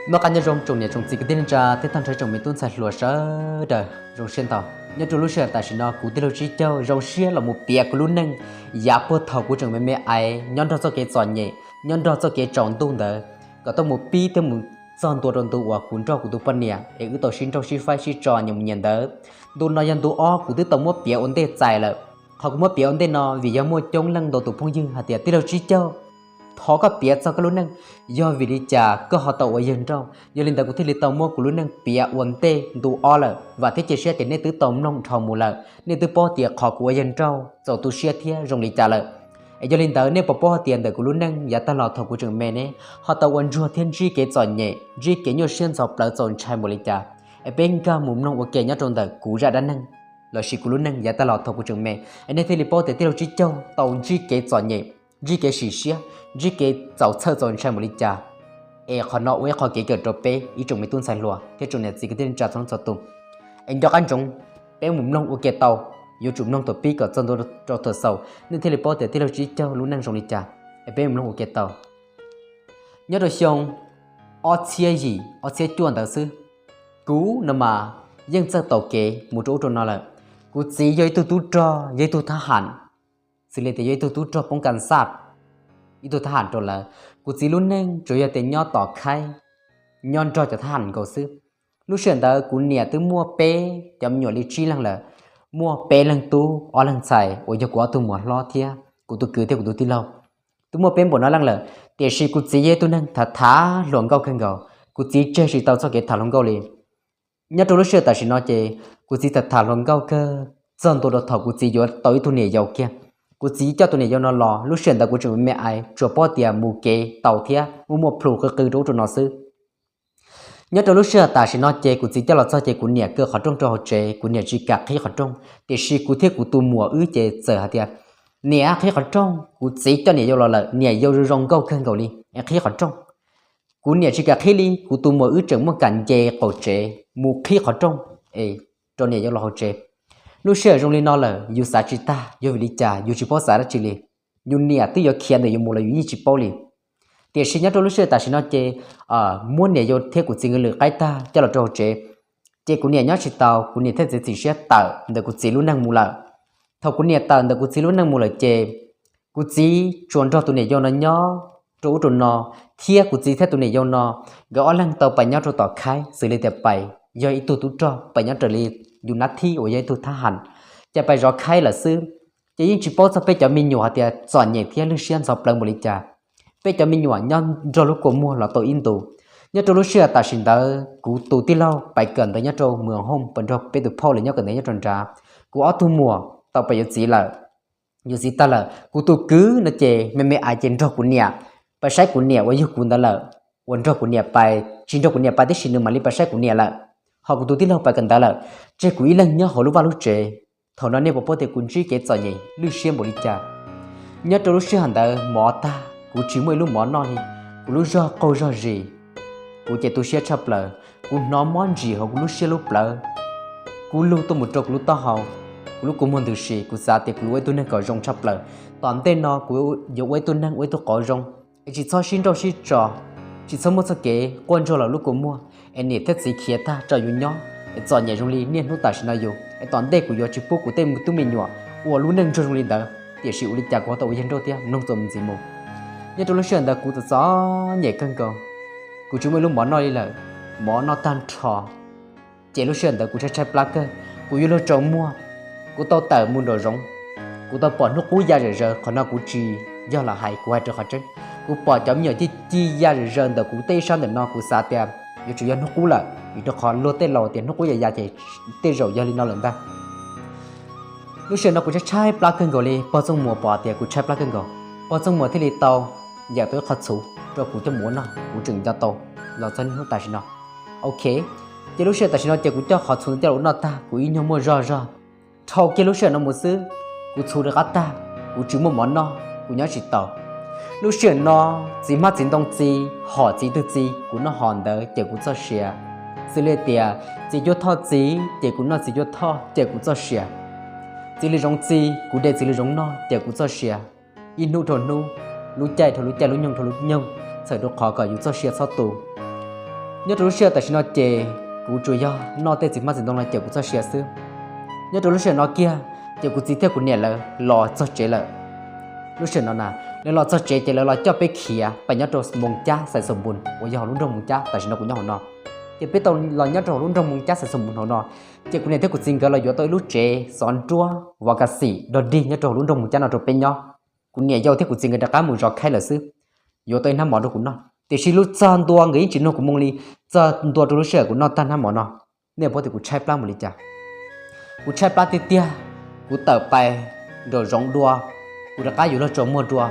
Noj qab nyob zoo tsoom niam tsoom txiv kwv tij neej tsa thiab tag nrho tsoom me tub ntxhais hluas sawv daws, zoo siab ntau. Nyob rau lub sij hawm tam sim no kuv tij laug Tsib Caug zoo siab los mus piav kuv lub neej yav puag thaum kuv tseem me me aiv nyob nrog txoj kev txom nyem, nyob nrog txoj kev tsaus ntuj ntawd, kom tau mus pib thiab mus txog ntua rau ntu uas kuv nrog kuv tus poj niam es wb tau sib nrauj sib faib sib tso nyias mus nyias ntawd. Ntu no yog ntu ob kuv twb tau muab piav ua ntej txais lawm. Qhov kuv muab piav ua ntej no vim yog muaj coob leej ntau tus phooj ywg hais tias tij laug Tsib Caug, thov koj piav txog koj lub neej, yog vim li cas koj ho tau ua yawg nrauj. Yog li ntawd kuv thiaj li tau muab kuv lub neej piav ua ntej ntu ob lawm, vam thiab cia siab tias nej twb tau mloog dhau mus lawm, nej twb paub tias qhov kuv ua yawg nrauj txaus tu siab thiab zoo li cas lawm. Es yog li ntawd nej puas paub hais tias ntawm kuv lub neej yav tag los thaum kuv tseem me ne, ho tau ua ntsuag thiab ntsib kev txom nyem, ntsib kev nyuaj siab ntxhov plawv txaus ntshai npaum li cas? Es peb nkag mus mloog ua ke nyob rau ntawm kuv zaj dab neeg lossis kuv lub neej yav tag los thaum kuv tseem me, es nej thiaj li paub tias tij laug Tsib Caug tau ntsib kev txom nyem, ntsib kev sim siab, ntsib kev txaus txhawj txaus ntshai npaum li cas. Es qhov no ua ib qho kev kawm rau peb ib tsoom me tub ntxhais hluas thiab tsoom niam txiv kwv tij neej tsa txhua leej txhua tus. Es nco qab ntsoov, peb mus mloog ua ke tau, yuav tsum mloog thaum pib kom txog ntua rau thaum xaus nej thiaj li paub tias tij laug Tsib Caug lub neej zoo li cas. Es peb mus mloog ua ke tau. Nyob rau xyoo ob txhiab yim ob txhiab cuaj ntawd xwb, kuv no mas yeej txawj taus kev mus rau ub rau no lawm. Kuv txiv yog ib tug tub rog, yog ib tug thab ham, xws li tias yog ib tug tub rog poob kas xaj, ib tug thab ham rau lawv. Kuv txiv lub neej tsuas yog tias nyob tom khaib, nyob nrog cov thab ham nkaus xwb. Lub sij hawm ntawd kuv niam twb muaj peb cov me nyuam li tsib leeg lawm, muaj peb leeg tub ob leeg ntxhais uas yog kuv ob tug muam hlob thiab kuv tus kwv thiab kuv tus tij laug. Twb muaj peb npaum no leej lawm, tiam sis kuv txiv yog ib tug neeg tham tham hluas nkauj kawg nkaus, kuv txiv tseg tsis tau txoj kev tham hluas nkauj li. Nyob rau lub sij hawm tam sim no ces kuv txiv tham tham hluas nkauj kawg txog ntua rau thaum kuv txiv yuav tau ib tug niam yau kiag. Kuv txiv coj tus niam yau no los, lub sij hawm ntawd kuv tseem me me aiv, tsuas paub tias mus kev tau thiab muaj muaj plhus qw qw rau ub rau no xwb. Nyob rau lub sij hawm tam sim no ces kuv txiv coj los txog ces kuv niam kaw qhov rooj rau hauv tsev, kuv niam tsis kam qhib qhov rooj, tiam sis kuv thiab kuv tus muam wb ces txawm hais tias, niam, qhib qhov rooj, kuv txiv coj niam yau los lawm, niam yau zoo zoo nkauj kawg nkaus li, es qhib qhov rooj. Kuv niam tsis kam qhib li, kuv tus muam wb tseem muaj kam nce qaum tsev mus qhib qhov rooj es rau niam yau los hauv tsev. Lub sij hawm zoo li no lawm yus xav tsis tag, yog vim li cas yus tsis paub xav dab tsi li. Yus niam twb yuav khiav ntawm yus mus los yus yeej tsis paub li. Tiam sis nyob rau lub sij hawm tam sim no ces muab niam yau thiab kuv txiv nkawd lwm qaib tag coj los rau hauv tsev, ces kuv niam nyob tsis tau, kuv niam thiaj txiav txim siab tawm ntawm kuv txiv lub neej mus lawm. Thaum kuv niam tawm ntawm kuv txiv lub neej mus lawm ces kuv txiv tsuas nrog tus niam yau no nyob rau ub rau no, thiab kuv txiv thiab tus niam yau no nkawd ob leeg tau pais nyob rau tom khaib, xws li tias pais yog ib tug tub rog pais nyob raws li yus nab thib uas yog ib tug thab ham, ces pais zov khaib lawm xwb. Ces yeej tsis paub txog peb cov me nyuam hais tias txom nyem thiab lwj siab ntxhov plawv npaum li cas. Peb cov me nyuam nyob nrog lub kua muag los tau ib ntus. Nyob rau lub sij hawm tam sim ntawd kuv tus tij laug pais kawm ntawv nyob rau Moos Hooj, pais nrog peb tus phauj lawv nyob kawm ntawv nyob rau nrad. Kuv ob tug muam tau pais yuav txiv lawm, yuav txiv tag lawm. Kuv tus kwv no ces me me aiv ces nrog kuv niam pais saib kuv niam uas yug kuv ntawd lawm, uas nrog kuv niam pais, tsis nrog kuv niam pais tib si nws mam li pais saib kuv niam lawm. Ho kuv tus tij laug pais kawm ntawv lawm, tseg kuv ib leeg nyob hauv lub vaj lub tsev. Thaum no nej puas paub tias kuv ntsib kev txom nyem lwj siab npaum li cas? Nyob rau lub sij hawm ntawd mov tag, kuv tsis muaj ib lub mov noj li, kuv lub zog qaug zog zis, kuv ces tu siab tshaj plaws. Kuv hnov mob ntsim hauv kuv lub siab lub plawv, kuv lug tuaj mus rau kuv lub taub hau, kuv lub kua muag ntws si. Kuv xav tias kuv yuav ua ib tug neeg kom zoo tshaj plaws, tom ntej no kuv yuav ua ib tug neeg ua ib tug qauv zoo, es tsis txhob sib nrauj sib tso, tsis txhob muaj txoj kev quaj ntsuag los lub kua muag, es niam thiab txiv khiav tag tso yus nyob, es txom nyem zoo li niaj hnub tam sim no yus, es tom ntej kuv yuav tsis pub kuv tej tub me nyuam ua lub neej ntsuag zoo li ntawd. Tiam sis ua li cas kuv ho tau ua yawg nrauj thiab? Mloog txuas mus ntxiv mus. Nyob rau lub sij hawm ntawd kuv txom txom nyem kawg nkaus, kuv tsis muaj ib lub mov noj li lawm, mov noj tag nrho. Ces lub sij hawm ntawd kuv tshaib tshaib plab kawg, kuv yuav luag tsaus muag. Kuv tau tawm mus nraum zoov, kuv tau pom hnub qub ya zom zaws. Qhov no kuv tsis yog los hais, kuv hais rau qhov tseeb. Kuv pom cov me nyuam ci ci ya zom zaws ntawm kuv tej ib sab ntawm no, kuv xav tias yuav tsum yog hnub qub lawm, vim rau qhov luag tej laus tias hnub qub ya ya ces tej zaum yog li no lawm ntag. Lub sij hawm no kuv tshaib tshaib plab kawg nkaus li, pog Txooj Muas pom tias kuv tshaib plab kawg nkaus, pog Txooj Muas thiaj li tau yam tau ib qho txhuv rau kuv coj mus ua noj, kuv tseem nco tau los txog niaj hnub tam sim no. Ok, ces lub sij hawm tam sim no ces kuv coj qhov txhuv coj los ua noj tag, kuv ib nyuag muaj zog zog. Dhau kiag lub sij hawm no mus xwb, kuv txhuv rov qab tag, kuv tsis muaj mov noj, kuv nyob tsis tau. Lub sij hawm no, txiv hmab txiv ntoo txi, hom txiv twg txi kuv noj hom ntawd cawm kuv txoj sia. Xws li tias txiv cuab thoj txi ces kuv noj txiv cuab thoj cawm kuv txoj sia. Txiv lws zoov txi, kuv de txiv lws zoov noj cawm kuv txoj sia. Ib hnub dhau hnub, lub caij dhau lub caij, lub nyoog dhau lub nyoog, txhawm rau qhov kom yus txoj sia txhob tu. Nyob rau lub sij hawm tam sim no ces kuv tsuas yog noj tej txiv hmab txiv ntoo no cawm kuv txoj sia xwb. Nyob rau lub sij hawm no kiag ces kuv txiv thiab kuv niam lawv los txog tsev lawm. Lub sij hawm no na, lawv los txog tsev ces lawv los coj peb khiav pais nyob rau Moos Cab Xais Xoos Npus uas yog hauv lub nroog Moos Cab tam sim no kuv nyob hauv no. Ces peb tau los nyob rau hauv lub nroog Moos Cab Xais Xoos Npus hauv no, ces kuv niam thiab kuv txiv nkawd los yuav tau ib lub tsev xov nruab vas kas xim dog dig nyob rau hauv lub nroog Moos Cab no rau peb nyob. Kuv niam yau thiab kuv txiv nkawd rov qab mus zov khaib lawm xwb, yuav tau ib hnab mov rau kuv noj. Tiam sis lub txog ntua nkawd yeej tsis nug kuv moo li. Txog ntua rau lub sij hawm kuv noj tag hnab mov no, nej paub tias kuv tshaib plab mus li cas? Kuv tshaib plab tiag tiag. Kuv tawm pais nraum zoov dua, kuv rov qab yuav luag tsaus muag dua,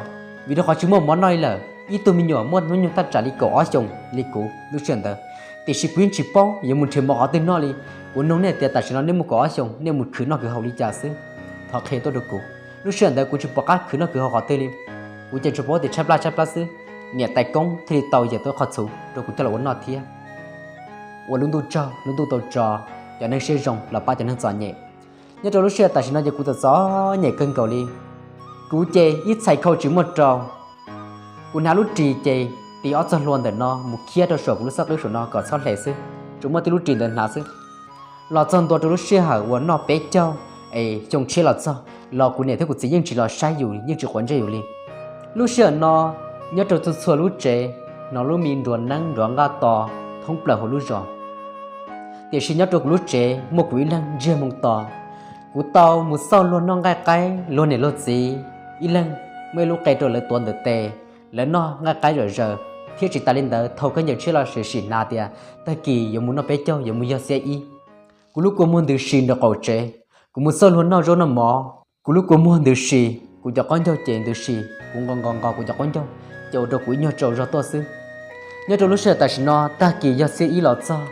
vim rau qhov tsis muaj mov noj li lawm. Ib tug me nyuam muaj hnub nyoog thaj tsam li kaum ob xyoos li kuv lub sij hawm ntawd, tiam sis kuv yeej tsis paub yuav mus nrhiav mov qhov twg noj li. Kuv nug nej tias tam sim no nej muaj kaum ob xyoos, nej mus khwv noj khwv haus li cas xwb? Thov qhia tuaj rau kuv. Lub sij hawm ntawd kuv tsis pom qab khwv noj khwv haus qhov twg li, kuv ces tsuas paub tias tshaib plab tshaib plab xwb. Niam tais koob thiaj li tau yam tau qhov txhuv rau kuv coj los ua noj thiab. Ua lub ntuj tsaug lub ntuj tau tso cov neeg siab zoo los pab cov neeg txom nyem. Nyob rau lub sij hawm tam sim no ces kuv txom txom nyem kawg nkaus li. Kuv ces ib txhais khau tsis muaj rau. Kuv hnav lub ris ces tis ob txog hlua ntawm no mus khiab rau saum kuv lub xab qwb saum no kom txhob hle xwb, tsuas muaj tib lub ris ntawd hnav xwb. Los txog ntua rau lub sij hawm uas noj peb caug es xyoo tshiab los txog los kuv niam thiab kuv txiv yeej tsis los saib yus, yeej tsis quav ntsej yus li. Lub sij hawm no nyob rau txhua txhua lub tsev hnov lub me nruas neeb nruas nqaj to thoob plaws hauv lub zos. Tiam sis nyob rau kuv lub tsev muaj kuv ib leeg ntsiag moo to. Kuv tau mus xauj luag noj nqaij qaib, luag niam luag txiv ib leeg muaj ib lub qe rau lawv tuav ntawm tes, lawv noj nqaij qaib zom zaws, thiab tsis tas li ntawd thaum khaub ncaws tshiab los sim sim hnav tias tag kis yuav mus noj peb caug yuav mus yog xiab ib. Kuv lub kua muag ntws si nraum qaum tsev, kuv mus xauj luag noj zaub noj mov. Kuv lub kua muag ntws si, kuv cov qaub ncaug ces ntws si, kuv nqos nqos nqos kuv cov qaub ncaug, ces ua rau kuv ib nyuag tsaug zog tuaj xwb. Nyob rau lub sij hawm tam sim no tag kis yog xiab ib los txog,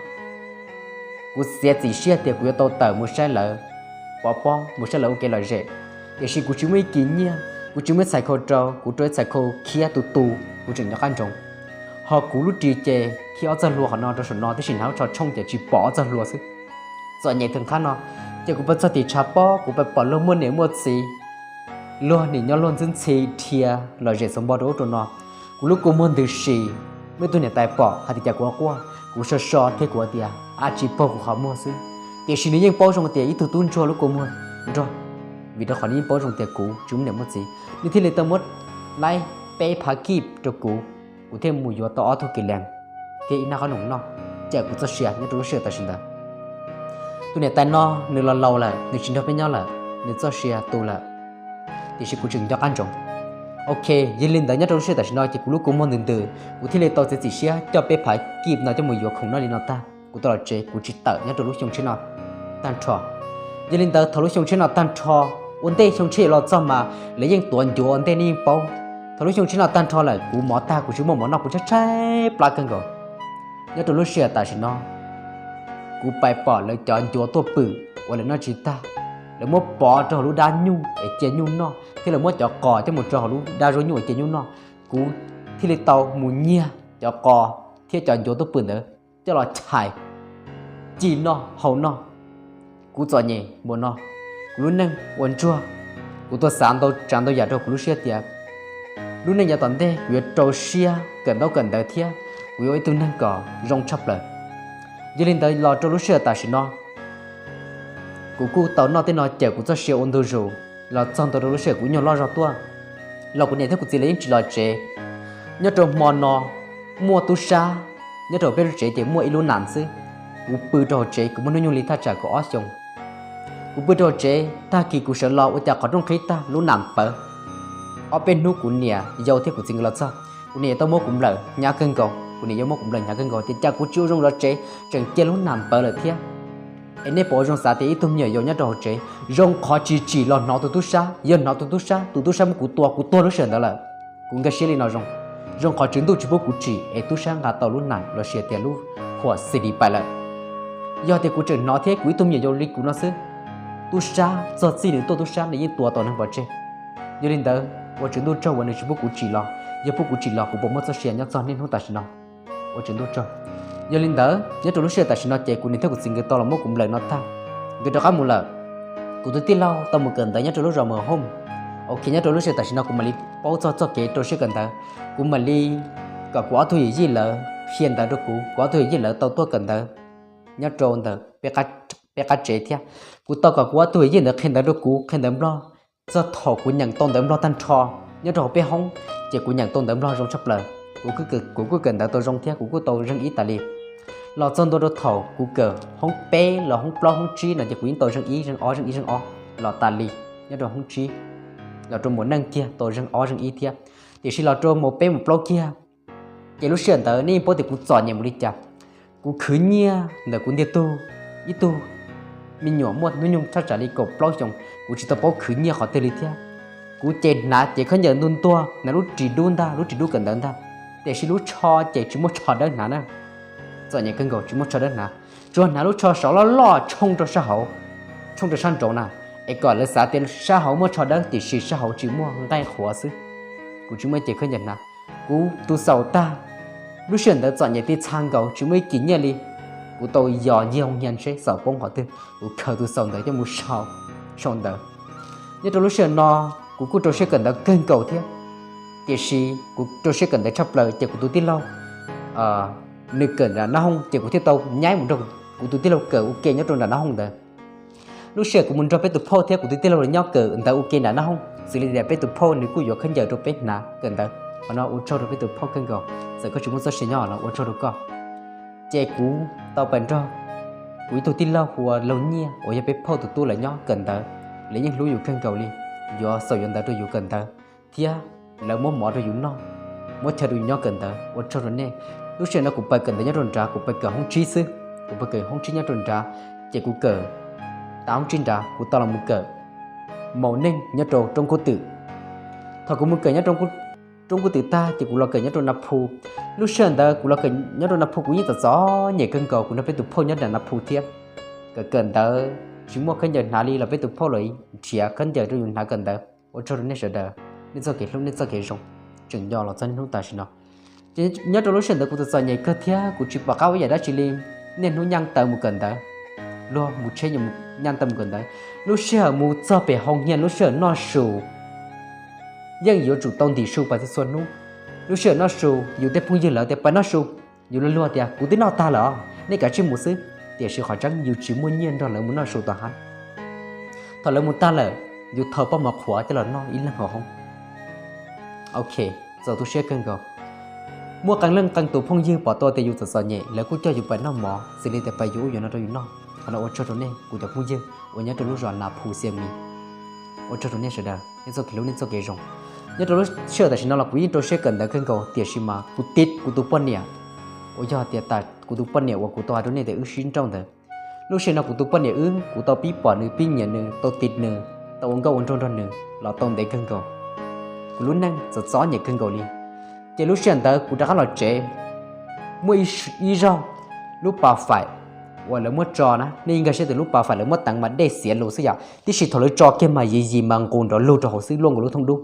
kuv txiav txim siab tias kuv yuav tau tawm mus saib lawv, pov pob mus saib lawv ua kev lom zem. Tiam sis kuv tsis muaj ib kis nyiaj, kuv tsis muaj ib txhais khau rau, kuv rau ib txhais khau khiab tu tu, kuv tseem nco qab ntsoov. Ho kuv lub ris ces khi ob txog hlua qhov no rau saum no tib si, hnav lub tsho tshooj ces tsis pom ob txog hlua xwb. Txom nyem tag nqhab no, ces kuv pais txog tim tshav pob kuv pais pom luag muaj niam muaj txiv, luag nim nyob luag ntxhi ntxhi dhia lom zem xauv npo rau ub rau no. Kuv lub kua muag ntws si, muaj ib tug niam tais pom hais tias cas kuv ua quaj, kuv so so thiab kuv tias ab tsis paug kuv qhov muag xwb. Tiam sis nws yeej paub zoo tias ib tug tub ntsuag lub kua muag nrog, vim rau qhov nws yeej paub zoo tias kuv tsis muaj niam muaj txiv, nws thiaj li tau muab laib peb phav kib rau kuv, kuv thiaj mus yuav tau ob tug kis lees thiab ib nab qhob noom noj, cawm kuv txoj sia nyob rau lub sij hawm tam sim ntawd. Tus niam tais no nws los laus lawm, nws tsis nrog peb nyob lawm, nws txoj sia tu lawm, tiam sis kuv tseem nco qab ntsoov. Ok, yog li ntawd nyob rau lub sij hawm tam sim no ces kuv lub kua muag ntws ntws, kuv thiaj li tau txiav txim siab coj peb phav kib no coj mus yuav khoom noj li no tag kuv tau los tsev, kuv tsis tawm nyob rau lub xyoo tshiab no tag nrho. Yog li ntawd thaum lub xyoo tshiab no tag nrho, ua ntej xyoo tshiab yuav los txog mas lawv yeej tuav ncuav ua ntej, nej yeej paub. Thaum lub xyoo tshiab no tag nrho lawm kuv mov tag kuv tsis muaj mov noj kuv tshaib tshaib plab kawg nkaus. Nyob rau lub sij hawm tam sim no kuv pais pom lawv cov ncuav tuaj pwm uas lawv noj tsis tag, lawv muab pov rau hauv lub dab nyuj es cia nyuj noj thiab lawv muab cov qos coj mus rau hauv lub dab zaub nyuj es cia nyuj noj. Kuv thiaj li tau mus nyiag cov qos thiab cov ncuav tuaj pwm ntawd coj los chais ci noj hau noj. Kuv txom nyem npaum no, kuv lub neej ua ntsuag. Kuv tau xav ntau tsav ntau yam rau kuv lub siab tias lub neej yav tom ntej kuv yuav rau siab kawm ntaub kawm ntawv thiab kuv yuav ua ib tug neeg kom zoo tshaj plaws. Yog li ntawd los rau lub sij hawm tam sim no kuv kuj tau noj tej no cawm kuv txoj sia ua ntu zus los txog ntua rau lub sij hawm kuv nyuag loj zog tuaj los kuv niam thiab kuv txiv lawv yeej tsis los tsev. Nyob rau hmo no muaj tub sab, nyob rau peb lub tsev ces muaj ib lub nam xwb. Kuv pw rau hauv tsev, kuv muaj hnub nyoog li thaj tsam kaum ob xyoos. Kuv pw rau hauv tsev, tag kis kuv sawv los ua cas qhov rooj qhib tag lub nam pawv. Ob peb hnub kuv niam yau thiab kuv txiv nkawd los txog, kuv niam yau tau muab kuv nplawm hnyav kawg nkaus, kuv niam yau muab kuv nplawm hnyav kawg nkaus tias cas kuv tsis ua zoo zov tsev tseem cia lub nam pawv lawm thiab. Es nej puas ua zoo xav tias ib tug me nyuam yaus nyob rau hauv tsev zoo qhov tsis tsim los hnov tus tub sab, yog hnov tus tub sab, tus tub sab muab kuv tua, kuv tuag lub sij hawm ntawd lawm. Kuv nkag siab li no zoo, zoo qhov tswv ntuj tsis pub kuv tsim es tub sab nqa tau lub nam los sis tias lub huam xis lis pais lawm. Yog tias kuv tseem hnov thiab kuv ib tug me nyuam yaus li kuv no xwb, tub sab txog txij nws tuaj tub sab nws yeej tua tau neeg pov tseg. Yog li ntawd ua tswv ntuj tsaug uas nws tsis pub kuv tsim los, yog pub kuv tsim los kuv puas muaj txoj sia nyob txog niaj hnub tam sim no. Ua tswv ntuj tsaug. Yog li ntawd nyob rau lub sij hawm tam sim no ces kuv niam thiab kuv txiv nkawd tau los muab kuv nplawm no tag, nkawd rov qab mus lawm. Kuv tus tij laug tau mus kawm ntawv nyob rau lub zos Mus Hooj. Ok, nyob rau lub sij hawm tam sim no kuv mam li paub txog txoj kev rau siab kawm ntawv, kuv mam li kom kuv ob tug yawm yij lawv qhia ntawv rau kuv, kuv ob tug yij lawv tau tuaj kawm ntawv nyob rau ntawm peb qab tsev thiab. Kuv tau kom kuv ob tug yij ntawd qhia ntawv rau kuv, qhia ntawv Nplog. Txog thaum kuv nyeem tau ntawv Nplog tag nrho nyob rau hauv peb hoob, ces kuv nyeem tau ntawv Nplog zoo tshaj plaws. Kuv kuj kawm ntawv tau zoo thiab kuv kuj tau zeeg ib tas li. Los txog ntua rau thaum kuv kawm hoob peb los hoob plaub hoob tsib no ces kuv yeej tau zeeg ib zeeg ob zeeg ib zeeg ob los tas li. Nyob rau hoob tsib los rau mus neej kiag tau zeeg ob zeeg ib thiab. Tiam sis los rau mus peb mus plaub kiag, ces lub sij hawm ntawd nej yeej paub tias kuv txom nyem mus li cas. Kuv khwv nyiaj ntawm kuv ntiag tug ib tug me nyuam muaj hnub nyoog thaj tsam li kaum plaub xyoos, kuv tsis tau paub khwv nyiaj qhov twg li thiab. Kuv ces hnav ces khaub ncaws ntuag ntuag, hnav lub ris dub ntag, lub ris dub kawm ntawv ntag, tiam sis lub tsho ces tsis muaj tsho dawb hnav na. Txom nyem kawg nkaus tsis muaj tsho dawb hnav, tsuas hnav lub tsho saud loj loj tshooj rau sab hauv, tshooj rau sab nraud na, es kom lawv xav tias sab hauv muaj tsho dawb tiam sis sab hauv tsis muaj, nqaij qhuav xwb. Kuv tsis muaj ces khaub ncaws hnav, kuv tus xaus tag. Lub sij hawm ntawd txom nyem tib txha nkaus tsis muaj ib kis nyiaj li. Kuv tau yos ncig hoo hias seb xaus poob qhov twg, kuv khaws tus xaus ntawd coj mus sau, sau ntawv. Nyob rau lub sij hawm no kuv kuj rau siab kawm ntawv kawg nkaus thiab, tiam sis kuv rau siab kawm ntawv tshaj plaws ces kuv tus tij laug nws kawm nram nab hooj ces kuv thiaj tau nyaib mus nrog kuv tus tij laug kawm ua ke nyob rau nram nab hooj ntawd. Lub sij hawm kuv mus nrog peb tus phauj thiab kuv tus tij laug los nyob kawm ntawv ua ke nram nab hooj, xws li tias peb tus phauj nws kuj yuav khaub ncaws rau peb hnav kawm ntawv. Qhov no ua tsaug rau peb tus phauj kawg nkaus, txawm koj tsis muaj txoj sia nyob los ua tsaug rau koj. Ces kuv tau pais nrog kuv ib tug tij laug hu ua Laug Nyiaj uas yog peb phauj tus tub lawv nyob kawm ntawv. Lawv yeej hlub yus kawg nkaus li, yuav xaus yuav ntawv rau yus kawm ntawv thiab lawv muab mov rau yus noj, muab chaw rau yus nyob kawm ntawv, ua tsaug rau nej. Lub sij hawm no kuv pais kawm ntawv nyob rau nrad, kuv pais kawm hoob tsib xwb, kuv pais kawm hoob tsib nyob rau nrad, ces kuv kawm tas hoob tsib nrad kuv tau los mus kawm maum neej nyob rau roob kub twm. Thaum kuv mus kawm nyob roob kub twm tag ces kuv los kawm nyob rau Na Phu. Lub sij hawm ntawd kuv los kawm nyob rau Na Phu kuv yeej txom txom nyem kawg nkaus, kuv nrog peb tus phauj nyob nram Na Phu thiab. Kawm kawm ntawv tsis muaj khaub ncaws hnav li los peb tus phauj los nrhiav khaub ncaws rau yus hnav kawm ntawv. Ua tsaug rau nej sawv daws, nej txoj kev hlub nej txoj kev zoo tseem nco los txog niaj hnub tam sim no. Ces nyob rau lub sij hawm ntawd kuv txom txom nyem kawg thiab kuv tsis pom qab ua yam dab tsi li. Niaj hnub nyeej taw mus kawm ntawv, luag mus tsheb nyeej taw mus kawm ntawv. Lub sij hawm mus txog pem hoo hias lub sij hawm noj su yeej yuav tsum tau ntim su pas txhua hnub. Lub sij hawm noj su yus tej phooj ywg lawv tias pais noj su, yus luag luag tias kuv twb noj tag lawm os, nej kav tsij mus xwb. Tiam sis qhov tseeb yus tsis muaj nyiaj nrog lawv mus noj su tom hav. Thaum lawv mus tag lawm, yus thau pob mov qhuav coj los noj ib leeg hauv hoob. Ok, txaus tu siab kawg nkaus. Muaj qee leej qee tus phooj ywg pom tau tias yus txom txom nyem lawv kuj coj yus pais noj mov xws li tias pais yuav ub yuav no rau yus noj. Qhov no ua tsaug rau nej kuv cov phooj ywg uas nyob rau lub zos Na Phu Xia Mis. Ua tsaug rau nej sawv daws nej txoj kev hlub nej txoj kev zoo. Nyob rau lub sij hawm tam sim no los kuv yeej rau siab kawm ntawv kawg nkaus tiam sis mas kuv tiv kuv tus poj niam uas yog tias tas kuv tus poj niam uas kuv tau hais rau nej tias wb sib nrauj ntawd. Lub sij hawm no kuv tus poj niam wb kuv tau pib pom nws pib nyiam nws tau tiv nws tau ua nkauj ua nraug nrog nws los tau ntev kawg nkaus. Kuv lub neej txom txom nyem kawg nkaus li. Ces lub sij hawm ntawd kuv rov qab los tsev, muaj ib zaug lub pas faim uas lawv muab tso na, nej yeej nkag siab tias lub pas faim lawv muab teev mas dej xiav lus xwb yom, tiam sis thaum lawv tso kiag mas yis yis mas nqus nrov lug rau hauv xwb luaj nkaus lub thooj dub.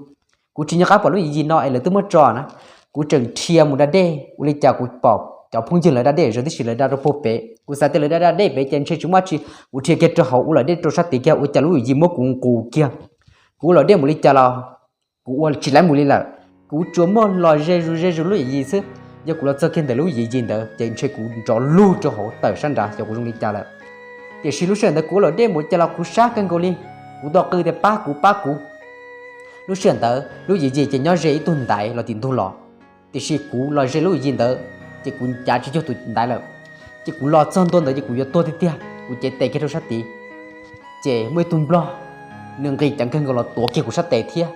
Kuv tsis nco qab pom lub yis yis no es lawv twb muab tso na. Kuv tseem dhia mus da dej ua li cas kuv pom cov phooj ywg lawv da dej zog tiam sis lawv da rau puag pem, kuv xav tias lawv da da dej pem ces ntshe tsis muaj dab tsi. Kuv dhia kiag rau hauv ua lawm dej rau sab tid kiag ua cas lub yis yis muab kuv nqus kiag. Kuv ua lawm dej mus li cas los kuv ua tsis laib mus li lawm. Kuv tsuas muaj los ze zus ze zus lub yis yis xwb. Yog kuv los txog kiag ntawm lub yis yis ntawd ces ntshe kuv nrov lug rau hauv tawm sab nrad xyov kuv zoo li cas lawm. Tiam sis lub sij hawm ntawd kuv ua lawm dej mus cas los kuv sab kawg nkaus li. Kuv tau qw tias pab kuv pab kuv. Lub sij hawm ntawd lub yis yis ces nyob ze ib tug ntaiv los tim ntug los, tiam sis kuv los ze lub yis yis ntawd ces kuv cav tsis cuag tus ntaiv lawm. Ces kuv los txog ntua ntawd ces kuv yuav tuag tiag tiag, kuv cev tes kiag rau sab tid. Ces muaj ib tug nplog, nws nqis ceev kawg nkaus los tuav kiag kuv sab tes thiab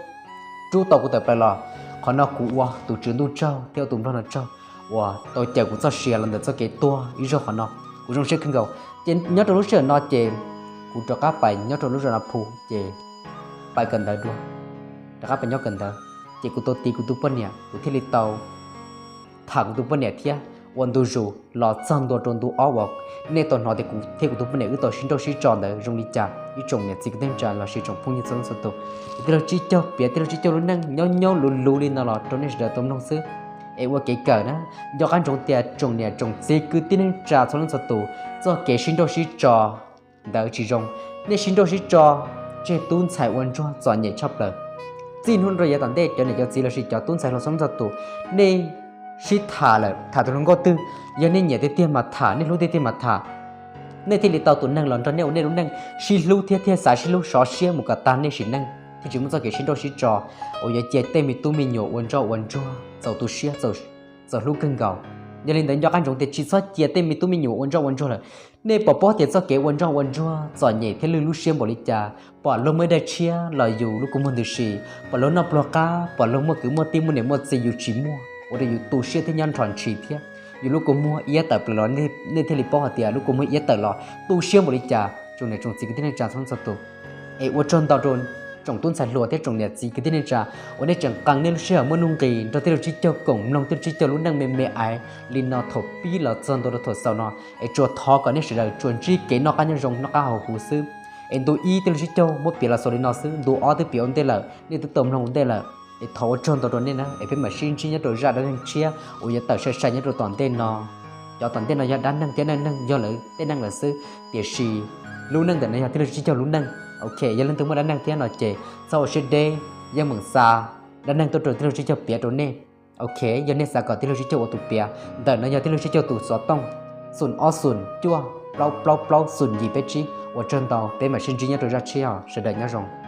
rub tau kuv tawm plaws los. Qhov no kuv ua tus tswv ntuj tsaug thiab ua tus nplog no tsaug uas tau cawm kuv txoj sia los ntawm txoj kev tuag ib zaug qhov no. Kuv zoo siab kawg nkaus. Ces nyob rau lub sij hawm no ces kuv rov qab pais nyob rau lub zos Na Phu ces pais kawm ntawv dua, rov qab pais nyob kawm ntawv. Ces kuv tau tiv kuv tus poj niam, kuv thiaj li tau tham kuv tus poj niam thiab ua ntu zus los txog ntua rau ntu ob uas nej tau hnov tias kuv thiab kuv tus poj niam wb tau sib nrauj sib tso ntawd zoo li cas. Ib tsoom niam txiv kwv tij neej tsa los sis tsoom phooj ywg txhua leej txhua tus, tij laug Tsib Caug piav tij laug Tsib Caug lub neej nyob nyob luv luv li no los rau nej sawv daws tau mloog xwb. Es ua kev kawm na, nco qab ntsoov tias tsoom niam tsoom txiv kwv tij neej tsa txhua leej txhua tus, txoj kev sib nrauj sib tso ntawd tsis zoo. Nej sib nrauj sib tso, tseg tub ntxhais ua ntsuag txom nyem tshaj plaws. Txij hnub no rau yav tom ntej cov niam cov txiv los sis cov tub ntxhais hluas txhua leej txhua tus, nej sib tham lawm, tham tus hluas nkauj twg, yog nej nyiam tiag tiag mas tham, nej hlub tiag tiag mas tham, nej thiaj li tau tus neeg los nrog nej ua nej lub neej sib hlub thiab thiaj xav sib hlub sov siab mus kom tag nej sim neej thiaj tsis muaj txoj kev sib nrauj sib tso uas yuav cia tej me tub me nyuam ua ntsoj ua ntsuag txaus tu siab, txaus hlub kawg nkaus. Yog li ntawd nco qab ntsoov tias tsis txhob cia tej me tub me nyuam ua ntsoj ua ntsuag lawm. Nej pom paub tias txoj kev ua ntsoj ua ntsuag txom nyem thiab lwj lub siab npaum li cas, pom luag muaj ib daim tshiab los yus lub kua muag ntws si, pom luag noj pluag qab, pom luag muaj kwv muaj tij muaj niam muaj txiv yus tsis muaj, ua rau yus tu siab thiab nyob nrho ntshis thiab. Yus lub kua muag iab tawm plaws los nej thiaj li paub hais tias lub kua muag iab tawm los tu siab npaum li cas. Tsoom niam tsoom txiv kwv tij neej tsa txhua leej txhua tus, es ua tsaug ntau rau tsoom tub ntxhais hluas thiab tsoom niam txiv kwv tij neej tsa uas nej tseem qee nej lub sij hawm muaj nuj nqis nrog tij laug Tsib Caug koom mloog tij laug Tsib Caug lub neej me me ais li no thaum pib los txog ntua rau thaum xaus no. Es tsuas thov kom nej sawv daws tsuas ntsib kev noj qab nyob zoo noj qab haus huv xwb. Es ntu ib tij laug Tsib Caug muab piav los xaus li no xwb, ntu ob twb piav ua ntej lawm, nej twb tau mloog ua ntej lawm. Es thov ua tsaug ntau rau nej na, es peb mam sib ntsib nyob rau zaj dab neeg tshiab uas yuav tawm sai sai nyob rau tom ntej no. Cov tom ntej no yog dab neeg thiab neej neeg yog lawv tej neej lawm xwb, tiam sis lub neej ntawm no yog tij laug Tsib Caug lub neej. Ok, yog leej twg muaj dab neeg thiab no ces txhob ua siab deb, yeej meem xa dab neeg tuaj rau tij laug Tsib Caug piav rau nej. Ok, yog nej xav kom tij laug Tsib Caug ua tus piav, ntawm no yog tij laug Tsib Caug tus xov tooj: xoom ob xoom cuaj plaub plaub plaub xoom yim peb tsib. Ua tsaug ntau, peb mam sib ntsib nyob rau zaj tshiab os, sawv daws nyob zoo.